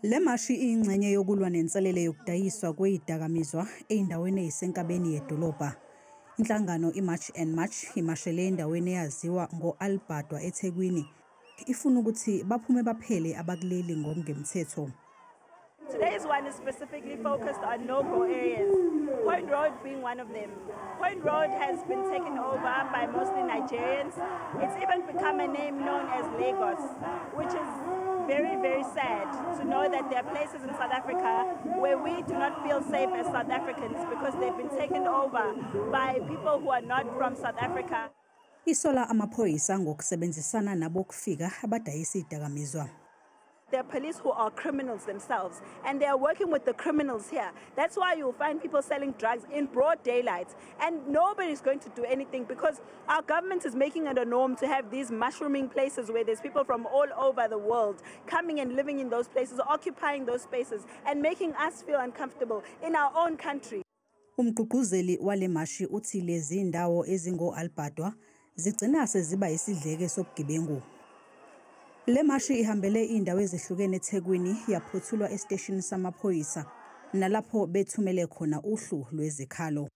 Le mashi iyingxenye yokulwa nenselele yokudayiswa kwezidakamizwa ey'ndaweni ey'senkabeni yedolobha. Inhlangano iMarch and March imashele endaweni eyaziwa ngo-Albadwa eThekwini. Ifuna ukuthi baphume baphele abakuleli ngokungemthetho. Today's one is specifically focused on no-go areas, Point Road being one of them. Point Road has been taken over by mostly Nigerians. It's even become a name known as Lagos, which is very, very sad to know that there are places in South Africa where we do not feel safe as South Africans because they've been taken over by people who are not from South Africa. Isola amaphoyisa ngokusebenzisana nabokufika abadayisa izidakamizwa. There are police who are criminals themselves, and they are working with the criminals here. That's why you'll find people selling drugs in broad daylight, and nobody's going to do anything because our government is making it a norm to have these mushrooming places where there's people from all over the world coming and living in those places, occupying those spaces, and making us feel uncomfortable in our own country. Umgqugquzeli wale mashi uthi lezi ndawo ezingo-Albadwa zigcina seziba isidleke sobugebengu. Le mashi ihambele indawo ezehlukene eThekwini, yaphothulwa esiteshini samaphoyisa nalapho bethumele khona uhlu lwezikhalo.